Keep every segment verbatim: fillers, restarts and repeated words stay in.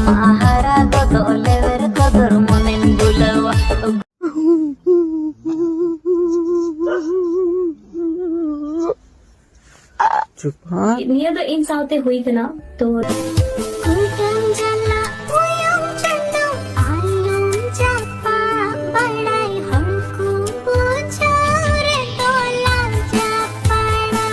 ᱦᱟᱨᱟ ᱜᱚᱫᱚᱜ ᱞᱮᱣᱮᱨ ᱠᱚᱫᱚᱨ ᱢᱚᱱᱮᱧ ᱵᱩᱞᱟᱹᱣᱟ᱾ ᱪᱩᱯ ᱦᱟᱸ᱾ ᱱᱤᱭᱟᱹ ᱫᱚ ᱤᱧ ᱥᱟᱶᱛᱮ ᱦᱩᱭ ᱠᱟᱱᱟ, ᱛᱚ ᱠᱩᱴᱟᱹᱢ ᱡᱟᱞᱟ ᱩᱭᱩᱝ ᱪᱟᱸᱫᱚ ᱟᱞᱚᱢ ᱪᱟᱯᱟ ᱵᱟᱲᱟᱭ, ᱦᱚᱲ ᱠᱚ ᱵᱩᱡᱷᱟᱹᱣ ᱨᱮᱫᱚ ᱞᱟᱡᱟ ᱯᱟᱲᱟ᱾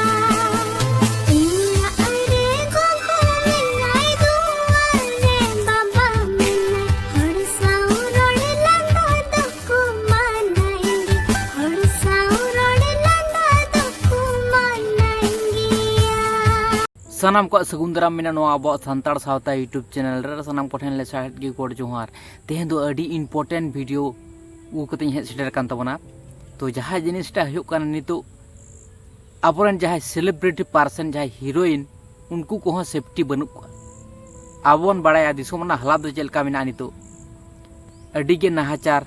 ᱤᱧᱟᱜ ᱨᱮ ᱜᱚᱜᱚ ᱢᱮᱱᱟᱭ, ᱫᱩᱣᱟᱨ ᱨᱮ ᱵᱟᱵᱟ ᱢᱮᱱᱟᱭ, ᱦᱚᱲ ᱥᱟᱶ ᱨᱚᱲ ᱞᱟᱸᱫᱟ ᱫᱚᱠᱚ ᱢᱟᱱᱟᱭ ᱜᱮ, ᱦᱚᱲ ᱥᱟᱶ ᱨᱚᱲ ᱞᱟᱸᱫᱟ ᱫᱚᱠᱚ ᱢᱟᱱᱟᱭ ᱜᱮᱭᱟ᱾ ᱥᱟᱱᱟᱢ ᱠᱚᱣᱟᱜ ᱥᱟᱹᱜᱩᱱ ᱫᱟᱨᱟᱢ ᱢᱮᱱᱟᱜᱼᱟ ᱱᱚᱣᱟ ᱟᱵᱚᱣᱟᱜ ᱥᱟᱱᱛᱟᱲ ᱥᱟᱶᱛᱟ YouTube channel ᱨᱮ᱾ ᱥᱟᱱᱟᱢ ᱠᱚᱴᱷᱮᱱ ᱞᱮ ᱥᱟᱦᱮᱫ ᱜᱮ ᱜᱚᱰ ᱡᱚᱦᱟᱨ᱾ ᱛᱮᱦᱮᱧ ᱫᱚ ᱟᱹᱰᱤ important video ᱟᱹᱜᱩ ᱠᱟᱛᱮᱧ ᱦᱮᱡ ᱥᱮᱴᱮᱨ ᱟᱠᱟᱱ ᱛᱟᱵᱚᱱᱟ᱾ ᱛᱚ ᱡᱟᱦᱟᱸ ᱡᱤᱱᱤᱥᱴᱟ ᱦᱩᱭᱩᱜ ᱠᱟᱱᱟ, ᱱᱤᱛᱚᱜ ᱟᱵᱚᱨᱮᱱ ᱡᱟᱦᱟᱸᱭ celebrity person, ᱡᱟᱦᱟᱸᱭ heroine, ᱩᱱᱠᱩ ᱠᱚᱦᱚᱸ safety ᱵᱟᱹᱱᱩᱜ ᱠᱚᱣᱟ᱾ ᱟᱵᱚ ᱵᱚᱱ ᱵᱟᱲᱟᱭᱟ ᱫᱤᱥᱚᱢ ᱨᱮᱱᱟᱜ ᱦᱟᱞᱟᱛ ᱫᱚ ᱪᱮᱫ ᱞᱮᱠᱟ ᱢᱮᱱᱟᱜᱼᱟ ᱱᱤᱛᱚᱜ᱾ ᱟᱹᱰᱤ ᱜᱮ ᱱᱟᱦᱟᱪᱟᱨ,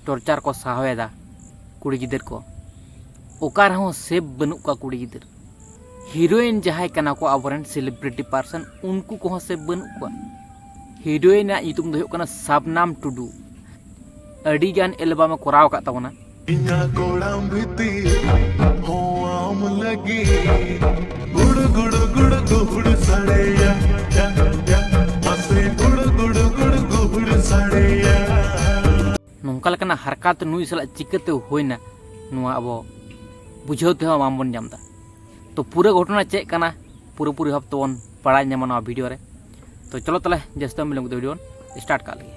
torture ᱠᱚ ᱥᱟᱦᱟᱣᱮᱫᱟ ᱠᱩᱲᱤ ᱜᱤᱫᱟᱹᱨ ᱠᱚ᱾ ᱚᱠᱟ ᱨᱮᱦᱚᱸ safe ᱵᱟᱹᱱᱩᱜ ᱠᱚᱣᱟ ᱠᱩᱲᱤ ᱜᱤᱫᱟᱹᱨ᱾ Heroine ᱡᱟᱦᱟᱸᱭ ᱠᱟᱱᱟ ᱠᱚ ᱟᱵᱚᱨᱮᱱ celebrity person, ᱩᱱᱠᱩ ᱠᱚᱦᱚᱸ safe ᱵᱟᱹᱱᱩᱜ ᱠᱚᱣᱟ᱾ Heroine ᱟᱜ ᱧᱩᱛᱩᱢ ᱫᱚ ᱦᱩᱭᱩᱜ ᱠᱟᱱᱟ ᱥᱟᱵᱱᱟᱢ ᱴᱩᱰᱩ᱾ ᱟᱹᱰᱤ ᱜᱟᱱ album ᱮ ᱠᱚᱨᱟᱣ ᱟᱠᱟᱫ ᱛᱟᱵᱚᱱᱟ᱾ ᱤᱧᱟᱜ ᱠᱚᱲᱟᱢ ᱵᱷᱤᱛᱤᱨ ᱦᱚᱸ ᱟᱢ ᱞᱟᱹᱜᱤᱫ ᱜᱩᱲ ᱜᱩᱲ ᱜᱩᱲ ᱜᱩᱦᱩᱲ ᱥᱟᱰᱮᱭᱟ, ᱭᱟ, ᱭᱟ, ᱢᱟᱥᱮ ᱜᱩᱲ ᱜᱩᱲ ᱜᱩᱲ ᱜᱩᱦᱩᱲ ᱥᱟᱰᱮᱭᱟ᱾ ᱱᱚᱝᱠᱟ ᱞᱮᱠᱟᱱᱟᱜ ᱦᱟᱨᱠᱟᱛ ᱱᱩᱭ ᱥᱟᱞᱟᱜ ᱪᱤᱠᱟᱹᱛᱮ ᱦᱩᱭᱱᱟ, ᱱᱚᱣᱟ ᱟᱵᱚ ᱵᱩᱡᱷᱟᱹᱣ ᱛᱮᱦᱚᱸ ᱵᱟᱝᱵᱚᱱ ᱧᱟᱢ ᱮᱫᱟ᱾ ᱛᱚ ᱯᱩᱨᱟᱹ ᱜᱷᱚᱴᱚᱱᱟ ᱪᱮᱫ ᱠᱟᱱᱟ, ᱯᱩᱨᱟᱹᱯᱩᱨᱤ ᱵᱷᱟᱵᱽ ᱛᱮᱵᱚᱱ ᱵᱟᱲᱟᱭ ᱧᱟᱢᱟ ᱱᱚᱣᱟ video ᱨᱮ᱾ ᱛᱚ ᱪᱚᱞᱚ ᱛᱟᱦᱞᱮ ᱡᱟᱹᱥᱛᱤ ᱵᱟᱝ ᱵᱤᱞᱚᱢ ᱠᱟᱛᱮ video ᱵᱚᱱ start ᱠᱟᱜ ᱞᱮᱜᱮ᱾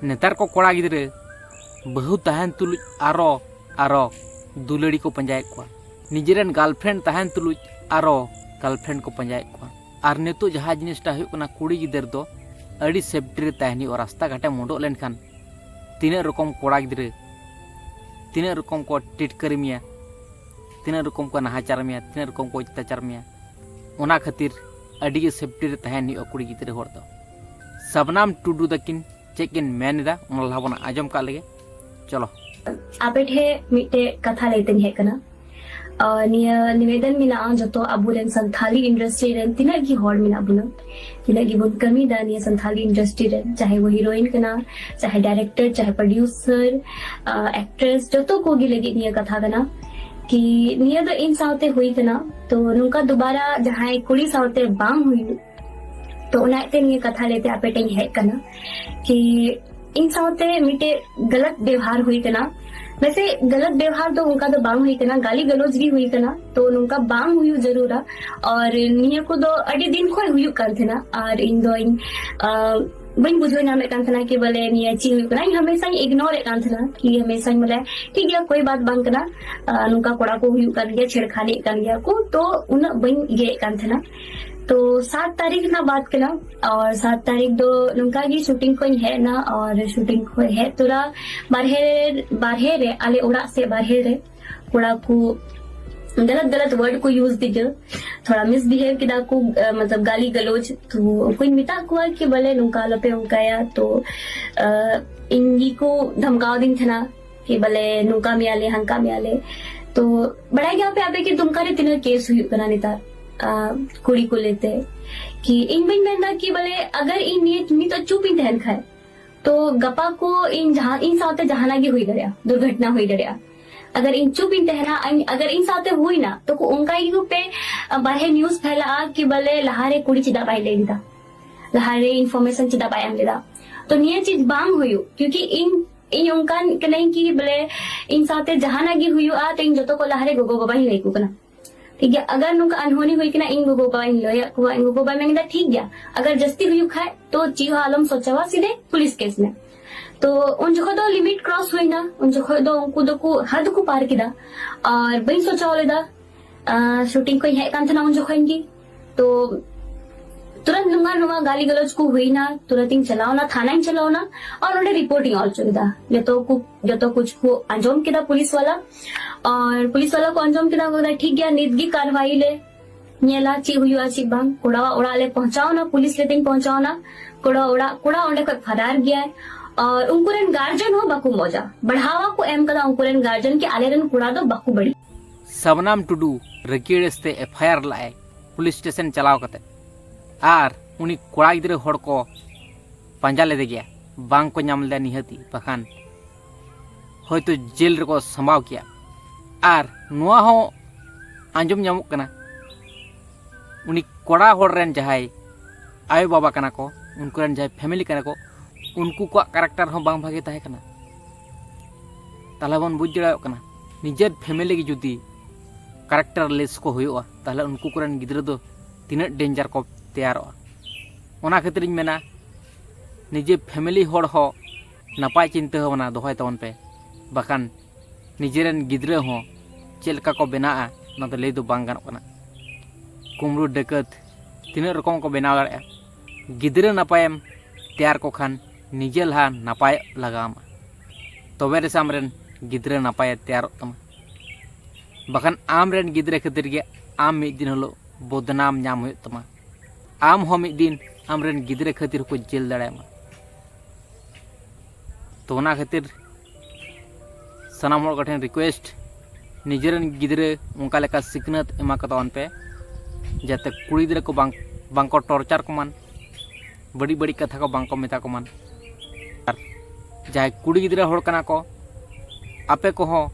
ᱱᱮᱛᱟᱨ ᱠᱚ ᱠᱚᱲᱟ ᱜᱤᱫᱽᱨᱟᱹ ᱵᱟᱹᱦᱩ ᱛᱟᱦᱮᱱ ᱛᱩᱞᱩᱡ ᱟᱨᱚ, ᱟᱨᱚ ᱫᱩᱞᱟᱹᱲᱤ ᱠᱚ ᱯᱟᱸᱡᱟᱭᱮᱫ ᱠᱚᱣᱟ᱾ ᱱᱤᱡᱮᱨᱮᱱ girlfriend ᱛᱟᱦᱮᱱ ᱛᱩᱞᱩᱡ ᱟᱨᱚ girlfriend ᱠᱚ ᱯᱟᱸᱡᱟᱭᱮᱫ ᱠᱚᱣᱟ᱾ ᱟᱨ ᱱᱤᱛᱚᱜ ᱡᱟᱦᱟᱸ ᱡᱤᱱᱤᱥᱴᱟ ᱦᱩᱭᱩᱜ ᱠᱟᱱᱟ, ᱠᱩᱲᱤ ᱜᱤᱫᱟᱹᱨ ᱫᱚ ᱟᱹᱰᱤ safety ᱨᱮ ᱛᱟᱦᱮᱱ ᱦᱩᱭᱩᱜᱼᱟ᱾ ᱨᱟᱥᱛᱟ ᱜᱷᱟᱴᱮᱢ ᱩᱰᱩᱠ ᱞᱮᱱᱠᱷᱟᱱ ᱛᱤᱱᱟᱹᱜ ᱨᱚᱠᱚᱢ ᱠᱚᱲᱟ ᱜᱤᱫᱽᱨᱟᱹ, ᱛᱤᱱᱟᱹᱜ ᱨᱚᱠᱚᱢ ᱠᱚ ᱴᱤᱴᱠᱟᱹᱨ ᱢᱮᱭᱟ, ᱛᱤᱱᱟᱹᱜ ᱨᱚᱠᱚᱢ ᱠᱚ ᱱᱟᱦᱟᱪᱟᱨ ᱢᱮᱭᱟ, ᱛᱤᱱᱟᱹᱜ ᱨᱚᱠᱚᱢ ᱠᱚ ᱚᱛᱛᱟᱪᱟᱨ ᱢᱮᱭᱟ᱾ ᱚᱱᱟ ᱠᱷᱟᱹᱛᱤᱨ ᱟᱹᱰᱤ ᱜᱮ safety ᱨᱮ ᱛᱟᱦᱮᱱ ᱦᱩᱭᱩᱜᱼᱟ ᱠᱩᱲᱤ ᱜᱤᱫᱽᱨᱟᱹ ᱦᱚᱲ ᱫᱚ᱾ ᱥᱟᱵᱱᱟᱢ ᱴᱩᱰᱩ ᱛᱟᱹᱠᱤᱱ ᱪᱮᱫ ᱠᱤᱱ ᱢᱮᱱ ᱮᱫᱟ, ᱚᱱᱟ ᱞᱟᱦᱟ ᱵᱚᱱ ᱟᱸᱡᱚᱢ ᱠᱟᱜ ᱞᱮᱜᱮ᱾ ᱪᱚᱞᱚ᱾ ᱟᱯᱮ ᱴᱷᱮᱡ ᱢᱤᱫᱴᱮᱡ ᱠᱟᱛᱷᱟ ᱞᱟᱹᱭ ᱛᱮᱧ ᱦᱮᱡ ᱠᱟᱱᱟ᱾ ᱟᱨ ᱱᱤᱭᱟᱹ ᱱᱤᱵᱮᱫᱚᱱ ᱢᱮᱱᱟᱜᱼᱟ ᱡᱚᱛᱚ ᱟᱵᱚᱨᱮᱱ ᱥᱟᱱᱛᱷᱟᱞᱤ ᱤᱱᱰᱟᱥᱴᱨᱤ ᱨᱮᱱ ᱛᱤᱱᱟᱹᱜ ᱜᱮ ᱦᱚᱲ ᱢᱮᱱᱟᱜ ᱵᱚᱱᱟ, ᱛᱤᱱᱟᱹᱜ ᱜᱮᱵᱚᱱ ᱠᱟᱹᱢᱤᱭᱮᱫᱟ ᱱᱤᱭᱟᱹ ᱥᱟᱱᱛᱷᱟᱞᱤ ᱤᱱᱰᱟᱥᱴᱨᱤ ᱨᱮ, ᱪᱟᱦᱮ ᱣᱚ ᱦᱤᱨᱳᱭᱤᱱ ᱠᱟᱱᱟ, ᱪᱟᱦᱮ ᱰᱟᱭᱨᱮᱠᱴᱚᱨ, ᱪᱟᱦᱮ ᱯᱨᱚᱰᱭᱩᱥᱟᱨ, ᱮᱠᱴᱨᱮᱥ, ᱡᱚᱛᱚ ᱠᱚᱜᱮ ᱞᱟᱹᱜᱤᱫ ᱱᱤᱭᱟᱹ ᱠᱟᱛᱷᱟ ᱠᱟᱱᱟ ᱠᱤ ᱱᱤᱭᱟᱹ ᱫᱚ ᱤᱧ ᱥᱟᱶᱛᱮ ᱦᱩᱭ ᱠᱟᱱᱟ, ᱛᱚ ᱱᱚᱝᱠᱟ ᱫᱩᱵᱟᱨᱟ ᱡᱟᱦᱟᱸᱭ ᱠᱩᱲᱤ ᱥᱟᱶᱛᱮ ᱵᱟᱝ ᱦᱩᱭᱩᱜ, ᱛᱚ ᱚᱱᱟ ᱤᱭᱟᱹᱛᱮ ᱱᱤᱭᱟᱹ ᱠᱟᱛᱷᱟ ᱞᱟᱹᱭᱛᱮ ᱟᱯᱮ ᱴᱷᱮᱱ ᱤᱧ ᱦᱮᱡ ᱠᱟᱱᱟ ᱠᱤ ᱤᱧ ᱥᱟᱶᱛᱮ ᱢᱤᱫᱴᱮᱡ ᱜᱟᱞᱟᱛ ᱵᱮᱣᱦᱟᱨ ᱦᱩᱭ ᱠᱟᱱᱟ᱾ ᱵᱮᱥᱮ ᱜᱟᱞᱟᱛ ᱵᱮᱣᱦᱟᱨ ᱫᱚ ᱚᱱᱠᱟ ᱫᱚ ᱵᱟᱝ ᱦᱩᱭ ᱠᱟᱱᱟ, ᱜᱟᱞᱤ ᱜᱟᱞᱚᱪ ᱜᱮ ᱦᱩᱭ ᱠᱟᱱᱟ, ᱛᱚ ᱱᱚᱝᱠᱟ ᱵᱟᱝ ᱦᱩᱭᱩᱜ ᱡᱟᱹᱨᱩᱲᱟ᱾ ᱟᱨ ᱱᱤᱭᱟᱹ ᱠᱚᱫᱚ ᱟᱹᱰᱤ ᱫᱤᱱ ᱠᱷᱚᱱ ᱦᱩᱭᱩᱜ ᱠᱟᱱ ᱛᱟᱦᱮᱱᱟ, ᱟᱨ ᱤᱧ ᱫᱚᱧ ᱟᱸ, ᱵᱟᱹᱧ ᱵᱩᱡᱷᱟᱹᱣ ᱧᱟᱢᱮᱫ ᱠᱟᱱ ᱛᱟᱦᱮᱱᱟ ᱠᱤ ᱵᱚᱞᱮ ᱱᱤᱭᱟᱹ ᱪᱮᱫ ᱦᱩᱭᱩᱜ ᱠᱟᱱᱟ᱾ ᱤᱧ ᱦᱟᱢᱮᱥᱟᱧ ᱤᱜᱱᱳᱨ ᱮᱫ ᱠᱟᱱ ᱛᱟᱦᱮᱱᱟ ᱠᱤ ᱦᱟᱢᱮᱥᱟᱧ ᱵᱚᱞᱮ ᱴᱷᱤᱠ ᱜᱮᱭᱟ, ᱠᱳᱭ ᱵᱟᱛ ᱵᱟᱝ ᱠᱟᱱᱟ, ᱟᱸ, ᱱᱚᱝᱠᱟ ᱠᱚᱲᱟ ᱠᱚ ᱦᱩᱭᱩᱜ ᱠᱟᱱ ᱜᱮᱭᱟ, ᱪᱷᱮᱲᱠᱷᱟᱱᱤ ᱠᱟᱱ ᱜᱮᱭᱟ ᱠᱚ, ᱛᱚ ᱩᱱᱟᱹᱜ ᱵᱟᱹᱧ ᱤᱭᱟᱹᱭᱮᱫ ᱠᱟᱱ ᱛᱟᱦᱮᱱᱟ᱾ ᱛᱚ ᱥᱟᱛ ᱛᱟᱹᱨᱤᱠᱷ ᱨᱮᱱᱟᱜ ᱵᱟᱛ ᱠᱟᱱᱟ, ᱟᱨ ᱥᱟᱛ ᱛᱟᱹᱨᱤᱠᱷ ᱫᱚ ᱱᱚᱝᱠᱟ ᱜᱮ ᱥᱩᱴᱤᱝ ᱠᱷᱚᱱ ᱤᱧ ᱦᱮᱡ ᱮᱱᱟ, ᱟᱨ ᱥᱩᱴᱤᱝ ᱠᱷᱚᱱ ᱦᱮᱡ ᱛᱚᱨᱟ ᱵᱟᱨᱦᱮ ᱵᱟᱨᱦᱮ ᱨᱮ, ᱟᱞᱮ ᱚᱲᱟᱜ ᱥᱮ ᱵᱟᱨᱦᱮ ᱨᱮ ᱠᱚᱲᱟ ᱠᱚ ᱜᱟᱞᱟᱛ ᱜᱟᱞᱟᱛ ᱣᱟᱨᱰ ᱠᱚ ᱤᱭᱩᱡᱽ ᱫᱤᱧᱟ, ᱛᱷᱚᱲᱟ ᱢᱤᱥᱵᱤᱦᱮᱵ ᱠᱮᱫᱟ ᱠᱚ, ᱟᱸ, ᱢᱚᱛᱞᱚᱵ ᱜᱟᱞᱤ ᱜᱟᱞᱚᱪ᱾ ᱛᱚ ᱩᱱᱠᱩᱧ ᱢᱮᱛᱟ ᱠᱚᱣᱟ ᱠᱤ ᱵᱚᱞᱮ ᱱᱚᱝᱠᱟ ᱟᱞᱚᱯᱮ ᱚᱱᱠᱟᱭᱟ, ᱛᱚ ᱟᱸ, ᱤᱧ ᱜᱮᱠᱚ ᱫᱷᱟᱢᱠᱟᱣ ᱫᱤᱧ ᱛᱟᱦᱮᱱᱟ ᱠᱤ ᱵᱚᱞᱮ ᱱᱚᱝᱠᱟ ᱢᱮᱭᱟᱞᱮ, ᱦᱟᱱᱠᱟ ᱢᱮᱭᱟᱞᱮ᱾ ᱛᱚ ᱵᱟᱲᱟᱭ ᱜᱮᱭᱟᱯᱮ ᱟᱯᱮ ᱠᱤ ᱫᱩᱢᱠᱟ ᱨᱮ ᱛᱤᱱᱟᱹᱜ ᱠᱮᱥ ᱦᱩᱭᱩᱜ ᱠᱟᱱᱟ ᱱᱮᱛᱟᱨ, ᱟᱸ, ᱠᱩᱲᱤ ᱠᱚ ᱞᱟᱹᱭᱛᱮ᱾ ᱠᱤ ᱤᱧ ᱵᱟᱹᱧ ᱢᱮᱱᱫᱟ ᱠᱤ ᱵᱚᱞᱮ ᱟᱜᱟᱨ ᱤᱧ ᱱᱤᱭᱟᱹ ᱱᱤᱛᱚᱜ ᱪᱩᱯ ᱤᱧ ᱛᱟᱦᱮᱱ ᱠᱷᱟᱡ, ᱛᱚ ᱜᱟᱯᱟ ᱠᱚ ᱤᱧ ᱡᱟᱦᱟᱸ, ᱤᱧ ᱥᱟᱶᱛᱮ ᱡᱟᱦᱟᱱᱟᱜ ᱜᱮ ᱦᱩᱭ ᱫᱟᱲᱮᱭᱟᱜᱼᱟ, ᱫᱩᱨᱜᱷᱚᱴᱚᱱᱟ ᱦᱩᱭ ᱫᱟᱲᱮᱭᱟᱜᱼᱟ᱾ ᱟᱜᱟᱨ ᱤᱧ ᱪᱩᱯ ᱤᱧ ᱛᱟᱦᱮᱱᱟ, ᱤᱧ, ᱟᱜᱟᱨ ᱤᱧ ᱥᱟᱶᱛᱮ ᱦᱩᱭᱱᱟ, ᱛᱚ ᱠᱚ ᱚᱱᱠᱟ ᱜᱮ ᱯᱮ, ᱟᱸ, ᱵᱟᱨᱦᱮ ᱱᱤᱭᱩᱡᱽ ᱯᱷᱮᱞᱟᱜᱼᱟ ᱠᱤ ᱵᱚᱞᱮ ᱞᱟᱦᱟᱨᱮ ᱠᱩᱲᱤ ᱪᱮᱫᱟᱜ ᱵᱟᱭ ᱞᱟᱹᱭ ᱞᱮᱫᱟ, ᱞᱟᱦᱟᱨᱮ ᱤᱱᱯᱷᱚᱨᱢᱮᱥᱚᱱ ᱪᱮᱫᱟᱜ ᱵᱟᱭ ᱮᱢ ᱞᱮᱫᱟ᱾ ᱛᱚ ᱱᱤᱭᱟᱹ ᱪᱤᱡ ᱵᱟᱝ ᱦᱩᱭᱩᱜ, ᱠᱤᱭᱩᱠᱤ ᱤᱧ, ᱤᱧ ᱚᱱᱠᱟᱱ ᱠᱟᱹᱱᱟᱹᱧ ᱠᱤ ᱵᱚᱞᱮ ᱤᱧ ᱥᱟᱶᱛᱮ ᱡᱟᱦᱟᱱᱟᱜ ᱜᱮ ᱦᱩᱭᱩᱜᱼᱟ, ᱛᱚ ᱤᱧ ᱡᱚᱛᱚ ᱠᱚ ᱞᱟᱦᱟᱨᱮ ᱜᱚᱜᱚ ᱵᱟᱵᱟᱧ ᱞᱟᱹᱭ ᱟᱠᱚ ᱠᱟᱱᱟ᱾ ᱴᱷᱤᱠ ᱜᱮᱭᱟ, ᱟᱜᱟᱨ ᱱᱚᱝᱠᱟ ᱟᱱᱦᱳᱱᱤ ᱦᱩᱭ ᱠᱟᱱᱟ, ᱤᱧ ᱜᱚᱜᱚ ᱵᱟᱵᱟᱧ ᱞᱟᱹᱭᱟᱫ ᱠᱚᱣᱟ, ᱤᱧ ᱜᱚᱜᱚ ᱵᱟᱵᱟᱭ ᱢᱮᱱ ᱠᱮᱫᱟ, "ᱴᱷᱤᱠ ᱜᱮᱭᱟ, ᱟᱜᱟᱨ ᱡᱟᱹᱥᱛᱤ ᱦᱩᱭᱩᱜ ᱠᱷᱟᱡ ᱛᱚ ᱪᱮᱫ ᱦᱚᱸ ᱟᱞᱚᱢ ᱥᱚᱪᱟᱣᱟ, ᱥᱤᱫᱷᱮ ᱯᱩᱞᱤᱥ ᱠᱮᱥ ᱢᱮ᱾" ᱛᱚ ᱩᱱ ᱡᱚᱠᱷᱚᱡ ᱫᱚ ᱞᱤᱢᱤᱴ ᱠᱨᱚᱥ ᱦᱩᱭᱱᱟ, ᱩᱱ ᱡᱚᱠᱷᱚᱡ ᱫᱚ ᱩᱱᱠᱩ ᱫᱚᱠᱚ ᱦᱟᱫ ᱠᱚ ᱯᱟᱨ ᱠᱮᱫᱟ, ᱟᱨ ᱵᱟᱹᱧ ᱥᱚᱪᱟᱣ ᱞᱮᱫᱟ᱾ ᱟᱨ ᱥᱩᱴᱤᱝ ᱠᱷᱚᱡ ᱤᱧ ᱦᱮᱡ ᱠᱟᱱ ᱛᱟᱦᱮᱱᱟ ᱩᱱ ᱡᱚᱠᱷᱚᱱ ᱜᱮ, ᱛᱚ ᱛᱩᱨᱟᱹᱛ ᱱᱚᱣᱟ ᱱᱚᱣᱟ ᱜᱟᱞᱤ ᱜᱟᱞᱚᱪ ᱠᱚ ᱦᱩᱭᱱᱟ, ᱛᱩᱨᱟᱹᱛ ᱤᱧ ᱪᱟᱞᱟᱣᱱᱟ, ᱛᱷᱟᱱᱟᱧ ᱪᱟᱞᱟᱣᱱᱟ, ᱟᱨ ᱚᱸᱰᱮ ᱨᱤᱯᱳᱨᱴ ᱤᱧ ᱚᱞ ᱦᱚᱪᱚ ᱠᱮᱫᱟ᱾ ᱡᱚᱛᱚ ᱠᱚ, ᱡᱚᱛᱚ ᱠᱩᱪ ᱠᱚ ᱟᱸᱡᱚᱢ ᱠᱮᱫᱟ ᱯᱩᱞᱤᱥ ᱣᱟᱞᱟ, ᱟᱨ ᱯᱩᱞᱤᱥ ᱣᱟᱞᱟ ᱠᱚ ᱟᱸᱡᱚᱢ ᱠᱮᱫᱟ, ᱠᱚ ᱢᱮᱱᱫᱟ, "ᱴᱷᱤᱠ ᱜᱮᱭᱟ, ᱱᱤᱛ ᱜᱮ ᱠᱟᱨᱣᱟᱭ ᱞᱮ ᱧᱮᱞᱟ ᱪᱮᱫ ᱦᱩᱭᱩᱜᱼᱟ ᱪᱮᱫ ᱵᱟᱝ᱾" ᱠᱚᱲᱟᱣᱟᱜ ᱚᱲᱟᱜ ᱞᱮ ᱯᱳᱸᱪᱷᱟᱣᱱᱟ, ᱯᱩᱞᱤᱥ ᱞᱮ ᱛᱮᱧ ᱯᱳᱸᱪᱷᱟᱣᱱᱟ, ᱠᱚᱲᱟ ᱚᱲᱟᱜ, ᱠᱚᱲᱟ ᱚᱸᱰᱮ ᱠᱷᱚᱡ ᱯᱷᱟᱨᱟᱨ ᱜᱮᱭᱟᱭ᱾ ᱟᱨ ᱩᱱᱠᱩ ᱨᱮᱱ ᱜᱟᱨᱡᱮᱱ ᱦᱚᱸ ᱵᱟᱠᱚ ᱢᱚᱡᱟ, ᱵᱟᱲᱦᱟᱣᱟ ᱠᱚ ᱮᱢ ᱠᱟᱫᱟ ᱩᱱᱠᱩ ᱨᱮᱱ ᱜᱟᱨᱡᱮᱱ ᱠᱤ ᱟᱞᱮ ᱨᱮᱱ ᱠᱚᱲᱟ ᱫᱚ ᱵᱟᱠᱚ ᱵᱟᱹᱲᱤᱡ᱾ ᱥᱟᱵᱱᱟᱢ ᱴᱩᱰᱩ ᱨᱟᱹᱜᱤ ᱟᱹᱲᱤᱥ ᱛᱮ ᱮᱯᱷ ᱟᱭ ᱟᱨ ᱞᱟᱜᱼᱟᱭ ᱯᱩᱞᱤᱥ ᱥᱴᱮᱥᱚᱱ ᱪᱟᱞᱟᱣ ᱠᱟᱛᱮ, ᱟᱨ ᱩᱱᱤ ᱠᱚᱲᱟ ᱜᱤᱫᱽᱨᱟᱹ ᱦᱚᱲ ᱠᱚ ᱯᱟᱸᱡᱟ ᱞᱮᱫᱮ ᱜᱮᱭᱟ, ᱵᱟᱝ ᱠᱚ ᱧᱟᱢ ᱞᱮᱫᱟ ᱱᱤᱦᱟᱹᱛᱤ, ᱵᱟᱠᱷᱟᱱ ᱦᱚᱭᱛᱳ ᱡᱮᱞ ᱨᱮᱠᱚ ᱥᱟᱢᱵᱟᱣ ᱠᱮᱭᱟ᱾ ᱟᱨ ᱱᱚᱣᱟ ᱦᱚᱸ ᱟᱸᱡᱚᱢ ᱧᱟᱢᱚᱜ ᱠᱟᱱᱟ, ᱩᱱᱤ ᱠᱚᱲᱟ ᱦᱚᱲ ᱨᱮᱱ ᱡᱟᱦᱟᱸᱭ ᱟᱭᱳ ᱵᱟᱵᱟ ᱠᱟᱱᱟ ᱠᱚ, ᱩᱱᱠᱩ ᱨᱮᱱ ᱡᱟᱦᱟᱸᱭ ᱯᱷᱮᱢᱮᱞᱤ ᱠᱟᱱᱟ ᱠᱚ, ᱩᱱᱠᱩ ᱠᱚᱣᱟᱜ ᱠᱮᱨᱮᱠᱴᱟᱨ ᱦᱚᱸ ᱵᱟᱝ ᱵᱷᱟᱜᱮ ᱛᱟᱦᱮᱸ ᱠᱟᱱᱟ᱾ ᱛᱟᱦᱚᱞᱮ ᱵᱚᱱ ᱵᱩᱡᱽ ᱫᱟᱲᱮᱭᱟᱜ ᱠᱟᱱᱟ, ᱱᱤᱡᱮᱨ ᱯᱷᱮᱢᱮᱞᱤ ᱜᱮ ᱡᱩᱫᱤ ᱠᱮᱨᱮᱠᱴᱟᱨ ᱞᱮᱥ ᱠᱚ ᱦᱩᱭᱩᱜᱼᱟ, ᱛᱟᱦᱚᱞᱮ ᱩᱱᱠᱩ ᱠᱚᱨᱮᱱ ᱜᱤᱫᱽᱨᱟᱹ ᱫᱚ ᱛᱤᱱᱟᱹᱜ ᱰᱮᱧᱡᱟᱨ ᱠᱚ ᱛᱮᱭᱟᱨᱚᱜᱼᱟ᱾ ᱚᱱᱟ ᱠᱷᱟᱹᱛᱤᱨᱤᱧ ᱢᱮᱱᱟ, ᱱᱤᱡᱮ ᱯᱷᱮᱢᱮᱞᱤ ᱦᱚᱲ ᱦᱚᱸ ᱱᱟᱯᱟᱭ ᱪᱤᱱᱛᱟᱹ ᱵᱷᱟᱵᱽᱱᱟ ᱫᱚᱦᱚᱭ ᱛᱟᱵᱚᱱ ᱯᱮ, ᱵᱟᱠᱷᱟᱱ ᱱᱤᱡᱮᱨᱮᱱ ᱜᱤᱫᱽᱨᱟᱹ ᱦᱚᱸ ᱪᱮᱫ ᱞᱮᱠᱟ ᱠᱚ ᱵᱮᱱᱟᱜᱼᱟ, ᱚᱱᱟ ᱫᱚ ᱞᱟᱹᱭ ᱫᱚ ᱵᱟᱝ ᱜᱟᱱᱚᱜ ᱠᱟᱱᱟ᱾ ᱠᱩᱢᱵᱽᱲᱩ ᱰᱟᱹᱠᱟᱹᱛ ᱛᱤᱱᱟᱹᱜ ᱨᱚᱠᱚᱢ ᱠᱚ ᱵᱮᱱᱟᱣ ᱫᱟᱲᱮᱭᱟᱜᱼᱟ᱾ ᱜᱤᱫᱽᱨᱟᱹ ᱱᱟᱯᱟᱭᱮᱢ ᱛᱮᱭᱟᱨ ᱠᱚ ᱠᱷᱟᱱ ᱱᱤᱡᱮ ᱞᱟᱦᱟ ᱱᱟᱯᱟᱭᱚᱜ ᱞᱟᱜᱟᱣ ᱟᱢᱟ, ᱛᱚᱵᱮ ᱨᱮᱥᱮ ᱟᱢᱨᱮᱱ ᱜᱤᱫᱽᱨᱟᱹ ᱱᱟᱯᱟᱭᱮ ᱛᱮᱭᱟᱨᱚᱜ ᱛᱟᱢᱟ᱾ ᱵᱟᱠᱷᱟᱱ ᱟᱢᱨᱮᱱ ᱜᱤᱫᱽᱨᱟᱹ ᱠᱷᱟᱹᱛᱤᱨ ᱜᱮ ᱟᱢ ᱢᱤᱫ ᱫᱤᱱ ᱦᱤᱞᱳᱜ ᱵᱚᱫᱱᱟᱢ ᱧᱟᱢ ᱦᱩᱭᱩᱜ ᱛᱟᱢᱟ᱾ ᱟᱢ ᱦᱚᱸ ᱢᱤᱫ ᱫᱤᱱ ᱟᱢᱨᱮᱱ ᱜᱤᱫᱽᱨᱟᱹ ᱠᱷᱟᱹᱛᱤᱨ ᱦᱚᱸᱠᱚ ᱡᱮᱞ ᱫᱟᱲᱮᱭᱟᱢᱟ᱾ ᱛᱚ ᱚᱱᱟ ᱠᱷᱟᱹᱛᱤᱨ ᱥᱟᱱᱟᱢ ᱦᱚᱲ ᱠᱚᱴᱷᱮᱱ ᱨᱤᱠᱩᱭᱮᱥᱴ, ᱱᱤᱡᱮᱨᱮᱱ ᱜᱤᱫᱽᱨᱟᱹ ᱚᱱᱠᱟ ᱞᱮᱠᱟ ᱥᱤᱠᱷᱱᱟᱹᱛ ᱮᱢᱟ ᱠᱚ ᱛᱟᱵᱚᱱ ᱯᱮ, ᱡᱟᱛᱮ ᱠᱩᱲᱤ ᱜᱤᱫᱽᱨᱟᱹ ᱠᱚ ᱵᱟᱝ, ᱵᱟᱝᱠᱚ ᱴᱚᱨᱪᱟᱨ ᱠᱚᱢᱟᱱ, ᱵᱟᱹᱲᱤᱡ ᱵᱟᱹᱲᱤᱡ ᱠᱟᱛᱷᱟ ᱠᱚ ᱵᱟᱝᱠᱚ ᱢᱮᱛᱟ ᱠᱚᱢᱟᱱ᱾ ᱟᱨ ᱡᱟᱦᱟᱸᱭ ᱠᱩᱲᱤ ᱜᱤᱫᱽᱨᱟᱹ ᱦᱚᱲ ᱠᱟᱱᱟ ᱠᱚ, ᱟᱯᱮ ᱠᱚᱦᱚᱸ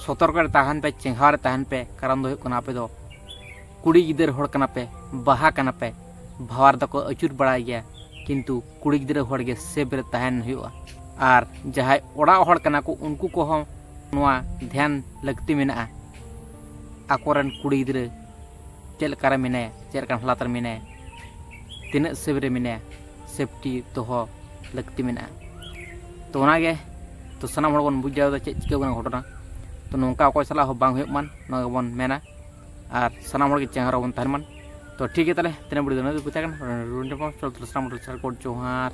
ᱥᱚᱛᱚᱨᱠᱚ ᱨᱮ ᱛᱟᱦᱮᱱ ᱯᱮ, ᱪᱮᱸᱜᱷᱟᱣ ᱨᱮ ᱛᱟᱦᱮᱱ ᱯᱮ᱾ ᱠᱟᱨᱚᱱ ᱫᱚ ᱦᱩᱭᱩᱜ ᱠᱟᱱᱟ, ᱟᱯᱮ ᱫᱚ ᱠᱩᱲᱤ ᱜᱤᱫᱟᱹᱨ ᱦᱚᱲ ᱠᱟᱱᱟ ᱯᱮ, ᱵᱟᱦᱟ ᱠᱟᱱᱟ ᱯᱮ, ᱵᱷᱟᱣᱟᱨ ᱫᱚᱠᱚ ᱟᱹᱪᱩᱨ ᱵᱟᱲᱟᱭ ᱜᱮᱭᱟ, ᱠᱤᱱᱛᱩ ᱠᱩᱲᱤ ᱜᱤᱫᱽᱨᱟᱹ ᱦᱚᱲ ᱜᱮ ᱥᱮᱵᱷ ᱨᱮ ᱛᱟᱦᱮᱱ ᱦᱩᱭᱩᱜᱼᱟ᱾ ᱟᱨ ᱡᱟᱦᱟᱸᱭ ᱚᱲᱟᱜ ᱦᱚᱲ ᱠᱟᱱᱟ ᱠᱚ, ᱩᱱᱠᱩ ᱠᱚᱦᱚᱸ ᱱᱚᱣᱟ ᱫᱷᱮᱭᱟᱱ ᱞᱟᱹᱠᱛᱤ ᱢᱮᱱᱟᱜᱼᱟ, ᱟᱠᱚᱨᱮᱱ ᱠᱩᱲᱤ ᱜᱤᱫᱽᱨᱟᱹ ᱪᱮᱫ ᱞᱮᱠᱟ ᱨᱮ ᱢᱮᱱᱟᱭᱟ, ᱪᱮᱫ ᱞᱮᱠᱟᱱ ᱦᱟᱞᱟᱛ ᱨᱮ ᱢᱮᱱᱟᱭᱟ, ᱛᱤᱱᱟᱹᱜ ᱥᱮᱵᱷ ᱨᱮ ᱢᱮᱱᱟᱭᱟ, ᱥᱮᱯᱴᱤ ᱫᱚᱦᱚ ᱞᱟᱹᱠᱛᱤ ᱢᱮᱱᱟᱜᱼᱟ᱾ ᱛᱚ ᱚᱱᱟᱜᱮ, ᱛᱚ ᱥᱟᱱᱟᱢ ᱦᱚᱲ ᱵᱚᱱ ᱵᱩᱡᱽ ᱫᱟᱲᱮᱭᱟᱫᱟ ᱪᱮᱫ ᱪᱤᱠᱟᱹ ᱠᱟᱱᱟ ᱜᱷᱚᱴᱚᱱᱟ᱾ ᱛᱚ ᱱᱚᱝᱠᱟ ᱚᱠᱚᱭ ᱥᱟᱞᱟᱜ ᱦᱚᱸ ᱵᱟᱝ ᱦᱩᱭᱩᱜ ᱢᱟᱱ, ᱱᱚᱣᱟ ᱜᱮᱵᱚᱱ ᱢᱮᱱᱟ᱾ ᱟᱨ ᱥᱟᱱᱟᱢ ᱦᱚᱲ ᱜᱮ ᱪᱮᱸᱜᱷᱟᱣ ᱨᱮᱵᱚᱱ ᱛᱟᱦᱮᱱ ᱢᱟᱱ᱾ ᱛᱚ ᱴᱷᱤᱠ ᱜᱮᱭᱟ, ᱛᱟᱦᱚᱞᱮ ᱛᱮᱦᱮᱧᱟᱜ ᱵᱷᱤᱰᱤᱭᱳ ᱫᱚ ᱱᱤᱱᱟᱹᱜ ᱜᱮ ᱛᱟᱦᱮᱸ ᱠᱟᱱᱟ᱾ ᱪᱚᱞᱚ ᱛᱟᱦᱚᱞᱮ ᱥᱟᱱᱟᱢ ᱦᱚᱲ ᱴᱷᱮᱱ ᱥᱟᱨ ᱠᱳᱰ ᱡᱚᱦᱟᱨ᱾